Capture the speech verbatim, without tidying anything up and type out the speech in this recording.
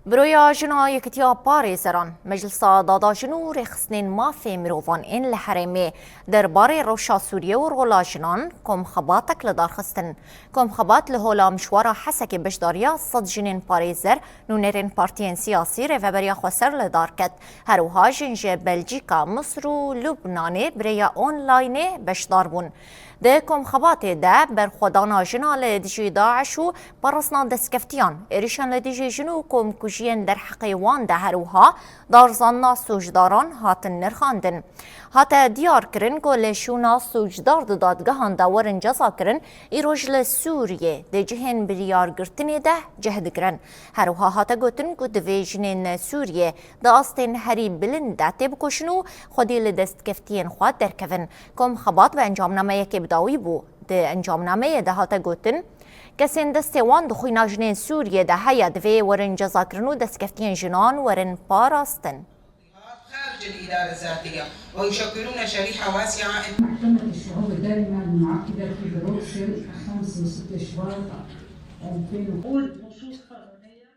Buroya Jina Yekitiya Parêzeran, Meclisa Dada Jin û Rêxistinên Mafê Mirovan ên li herêmê derbarê rewşa Sûriyê û rola jinan komxebatek li dar xistin. Komxebat li hola Mişwara Hesekê beşdariya sed jinên parêzer, nûnerên partiyên siyasî, rêveberiya xweser li dar ket. Her wiha jin ji Belcîka, Misir û Lubnanê bi rêya onlaynê beşdar bûn. Di komxebatê de berxwedana jina li dijî DAIŞ û parastina destkeftiyan, êrişan li dijî jin û komkujiyên derheqê wan de her wiha darzanina sûcdaran hatin nirxandin. Hate diyar kirin ku lêşûna sûcdar di dadgehan de werin cezakirin, îroj li Sûriyê di cihên biryargirtinê de cih digirin. Her wiha hate gotin ku divê jinên Sûriyê di astên herî bilind de têbikoşin û xwedî li destkeftiyên xwe derkevin. Komxebat bi encamnameyekê bi dawî bû. Di encamnameyê de hate gotin, kesên destê wan di xwîna jinên Sûriyê de heye, divê werin cezakirin û destkeftiyên jinan werin parastin. خارج الإدارة الذاتية، ويشكلون شريحة واسعة. محكمة الشعوب الدائمة المنعقدة في بروكسل خمسة و ستة شباط ألفين.